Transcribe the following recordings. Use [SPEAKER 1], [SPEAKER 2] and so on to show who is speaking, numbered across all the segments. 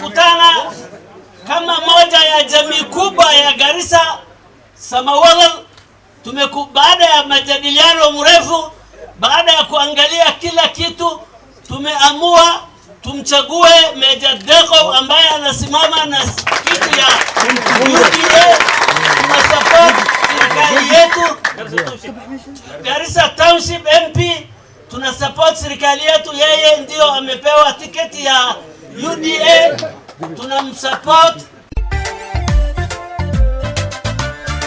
[SPEAKER 1] Tumekutana kama moja ya jamii kubwa ya Garissa Samawadal. Baada ya majadiliano mrefu, baada ya kuangalia kila kitu, tumeamua tumchague Meja Dekow ambaye anasimama na kiti ya UDA. Tunasupport serikali yetu Garissa Township MP, tuna support serikali yetu. Yeye ndio amepewa tiketi ya UDA, tunamsupport.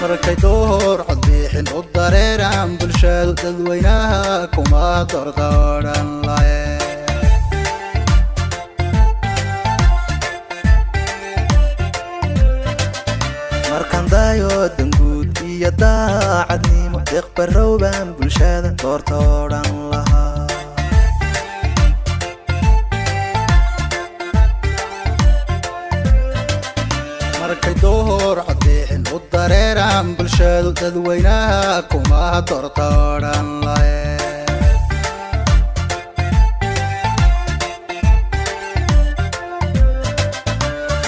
[SPEAKER 2] Markay door codbixin u dareeraan bulshadu, dadweynaha kuma dordooran lahe. Markaan dayo danguud iyo daacadnimo, Deeq Barrow baan bulshada doorta odhan lahaa. Markay door codbixin u dareeraan bulshadu, dadweynaha kuma doorta odhan lahe.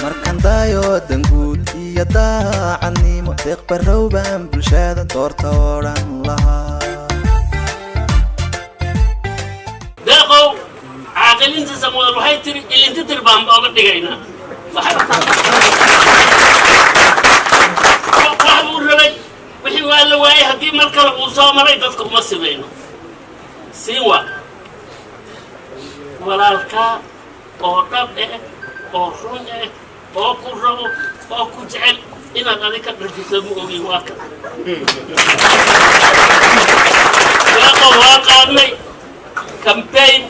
[SPEAKER 2] Markaan dayo danguud iyo daacadnimo, Deeq Barrow baan bulshada doorta odhan lahaa.
[SPEAKER 1] Deeqow, caaqilinta Samawal waxay tiri ilintitir baan ooga dhigaynaa. Wax buu rabay, wixii waa la waayey. Haddii mar kale uu soo maray, dadka uma simayno. Siin waa walaalkaa oo dhab eh oo run eh oo ku rabo oo ku jecel inaad adig ka dharfiso ma ogi. Waa ka Deeqow, waa qaadnay, campaign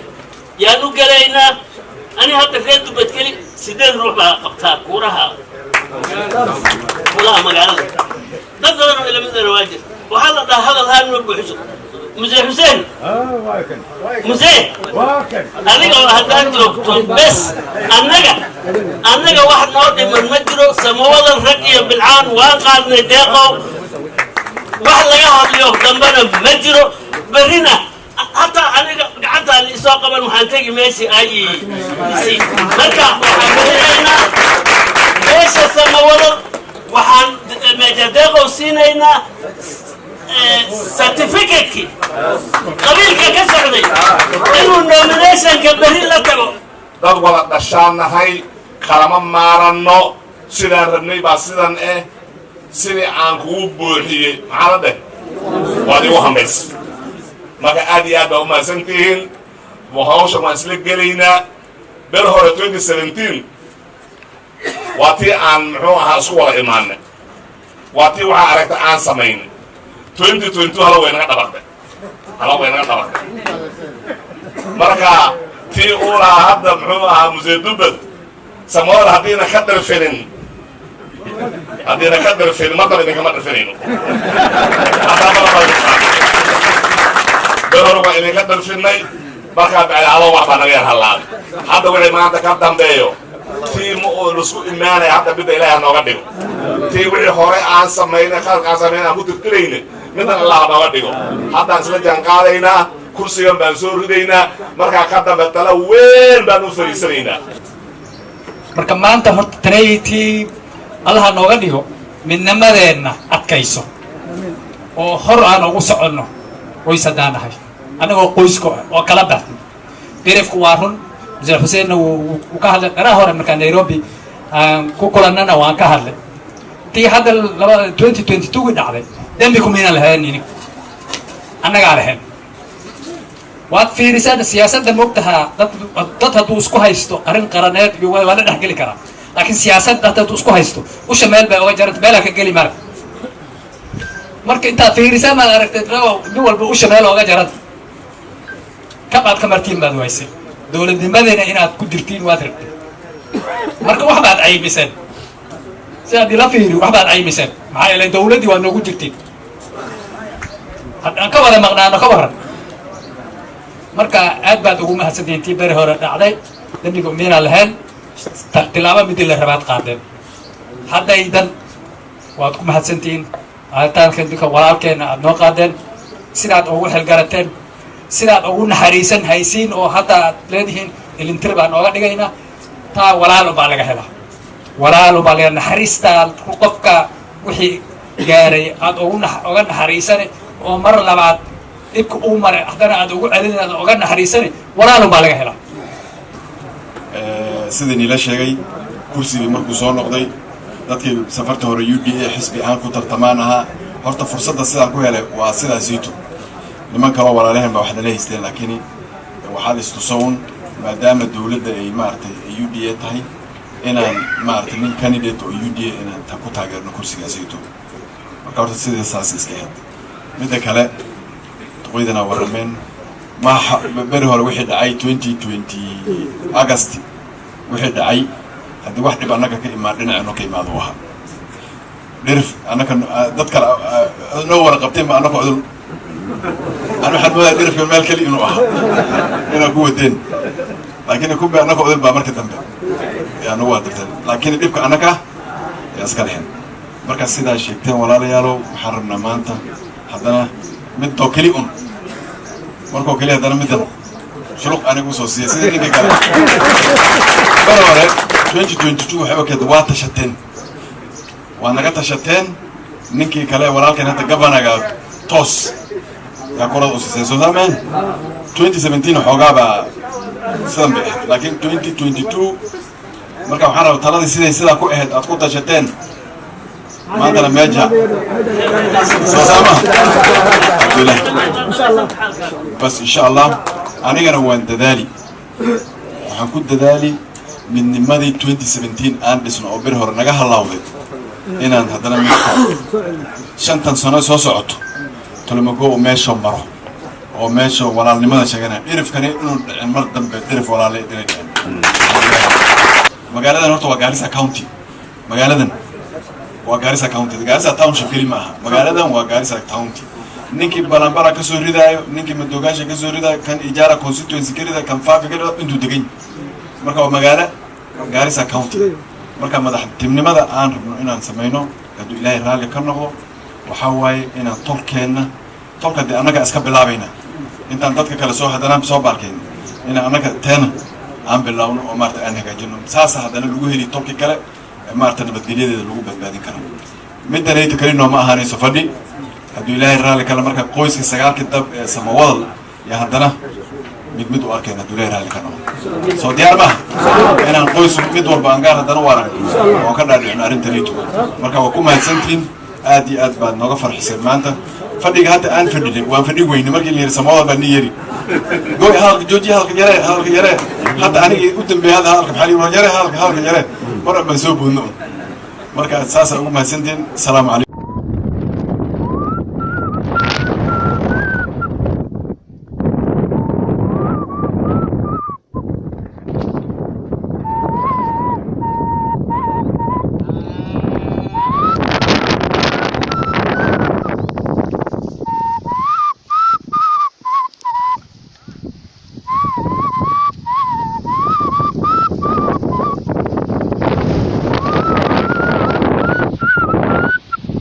[SPEAKER 1] yaan u gelaynaa. Ani hadda reer Dubadkeli sideed ruux baa qabtaa kuuraha kulaha magaalada. Dad badan oo ilamidana waa jir. Waxaa la dhahaa hadal haan ma buuxiso. Muse Xuseen, Muse, adiga oo haddaad joogto bes, annaga wax noo dhiman ma jiro. Samawadan rag iyo bilcaan waan qaadnay Deeqow. Wax laga hadliyo dambena ma jiro. Berrina hataa aniga gacantaan isoo qaban, waxaan tegi meeshii IEC. Marka waxaan bixinaynaa meesha Samawado, waxaan Meja Deeqow siinaynaa certificate-kii qabiilka ka socday inuu nominationka berri la tago.
[SPEAKER 3] Dad wada dhashaan nahay, kalama maaranno. Sidaan rabnay baa sidan eh. Sidii aan kugu buuxiyey, maxaa la dheh, waad igu hambays. Marka aad iyo aad baa umahadsan tihiin. Hawshan waan isla gelaynaa. Ber hore 2017 waa tii aan muxuu ahaa isku wada imaanay, waa tii waxaa aragta aan samaynay. 2022 hala way naga dhabaqday, hala way naga dhabaqday. Marka tii uu lahaa hadda muxuu ahaa Muse Dubad, Samawada haddiina ka dhirfinin, haddiina ka dhirfinin, mar daba idinkama dhirfinayno. Haddaa mar ber hore waa idinka dhirfinay. Markaa bacdi halo wax baa naga yar hallaabay. Hadda wixii maanta ka dambeeyo, tii ma oo laisku imaanaya, hadda midda Ilaahi ha nooga dhigo. Tii wixii hore aan samaynay, khaladka aan samaynay aan ku tirtirayna, middan Allah nooga dhigo. Haddaan isla jaan qaadaynaa, kursigan baan soo ridaynaa. Markaa ka dambe tala weyn baan u fariisanaynaa.
[SPEAKER 4] Marka maanta horta tanaytii Allaha nooga dhigo midnimadeenna adkayso oo hor aan ugu soconno. Qoys haddaan nahay, annagoo qoyska oo kala baxno qirifku waa run. Muse Xuseenna wuu ka hadlay qaraha hore. Markaa Nairobi aan ku kulannana waan ka hadlay tii hadda laba 2022 gi dhacday. Dembi kumaynan lahayn inig, annagaa lahayn. Waad fiirisaan siyaasadda, moogtahaa dad hadduu isku haysto arrin qaraneed iyo waa la dhexgeli karaa, laakiin siyaasadda hadduu isku haysto, usha meel bay oga jaranta, meelaa ka geli mara. Marka intaad fiirisaan maad aragtay nin walba usha meel ooga jaranta, kabaad ka martiin baad waysay. Dowladnimadeena inaad ku dirtiin waad rabtay. Marka wax baad caymiseen, si aad ila fiiri, wax baad caymiseen. Maxaa yeelay dowladdii waa noogu jirtiin, haddaan ka wada maqnaano ka warran. Marka aad baad ugu mahadsantihiin. Tii beri hore dhacday dembiga miinaan lahayn, tilaabo midii la rabaad qaadeen. Haddaydan waad ku mahadsantihiin qaaditaanka dinka walaalkeenna aad noo qaadeen, sidaad ugu xilgarateen, sidaad ugu naxariisan haysiin oo hadda aad leedihiin ilintir baan nooga dhigaynaa. Taa walaalo baa laga helaa, walaalo baa laga naxariistaa. Qofka wixii gaaray aad ugu oga naxariisane oo mar labaad dhibka uu maray haddana aad ugu celin, aad oga naxariisane, walaalo baa laga helaa.
[SPEAKER 5] Sidii niila sheegay, kursigii markuu soo noqday, dadkii safarta hore UDA xisbi ahaan ku tartamaan ahaa. Horta fursadda sidaan ku helay waa sidaasiito. Niman kaloo walaalaheen baa wax nala haysteen, laakiin waxaa la istusown maadaama dowladda ay maaragtay UDA tahay, inaan maaragtay nin candidate oo UDA inaan ku taageerno kursigaasiito. Marka horta sidii saas iska ahayd. Midda kale, duqoydana warrameen ma beri hore wixii dhacay 2020 August wixii dhacay. Haddii wax dhib annaga ka imaan, dhinacino ka imaado u ahaa dhirif annaka dad kale noo wara qabteen ba annaka cudul. An waxaan moodaya dhirifka meel keli inuu ahaa inaa ku wadeen, laakiin kumbe annaka cudul baa marka dambe yaa nagu wadirteen, laakiin dhibka annaka yaa iska lehen. Marka sidaa sheegteen, walaalayaalow, waxaan rabnaa maanta haddana midoo keli un markoo keli haddana middan shuluq aniga usoo siiya sidii ninka kale bar hore 2022. Waxay okeed waa tashateen, waa naga tashateen. Ninkii kale walaalkan hadda governorga toos yaa kurada u siiseen, soo saameen. 2017 xoogaa baa sidan bay ahayd, laakiin 2022 marka waxaan rabaa taladii siday sidaa ku ahayd aad ku tashateen maantana meeja soo saama. Alxamdulilah, bas insha Allah anigana waan dadaali. Waxaan ku dadaali midnimadii 2017 aan dhisno oo bir hore naga halaawday inaan haddana midka 5tan sano soo socoto tolomago uu meesha maro oo meesha walaalnimada sheeganaya dhirifkani inuu dhicin mar dambe, dhirif walaale inay dhicin. Magaaladan horta waa Gaarisa County, magaaladan waa Gaarisa County, Gaarisa Township keli ma aha. Magaaladan waa Gaarisa County. Ninkii Balanbala ka soo ridaayo, ninkii Madoogaasha ka soo ridaayo, kan Ijaara constituency ka ridaayo, kan Faafi ka ridaayo, intuu degan. Marka waa magaalo Gaarisa County. Marka madaxtinimada aan rabno inaan samayno, hadduu Ilaahay raalli ka noqdo, waxaa waaye inaan tolkeenna, tolka dee annaga iska bilaabayna intaan dadka kale soo haddana soo baarkayna, inaan annaga teena aan bilaawno oo maarata aan hagaajino. Saasa haddana lagu heli tolkii kale, maarata nabadgelyadeeda lagu badbaadin karo. Middanayto keli nooma ahaanayso fadhi, hadduu Ilaahay raalli kale. Marka qoyska sagaalkii dab ee Samawadal iyo haddana mid mid u arkeen, hadduu Ilaahay raalli ka noqdo. Soo diyaar maaha inaan qoys mid walba aan gaar haddana u aragno oon ka dhaadhicino arrintanayto? Marka waa ku mahadsantihiin, aad iyo aad baad nooga farxiseen maanta fadhiga hadda aan fadhinay. Waan fadhi weyne markii la yidhi Samawadal baa ni yeri goy hadalka joojiya, hadalka yaree, hadalka yaree. Hadda anigii u dambeeyay hadda hadalka maxaa lihi yaree, hadalka yaree, mar baan soo boodno un. Marka saasaa ugu mahadsantihiin. Asalaamu calaykum.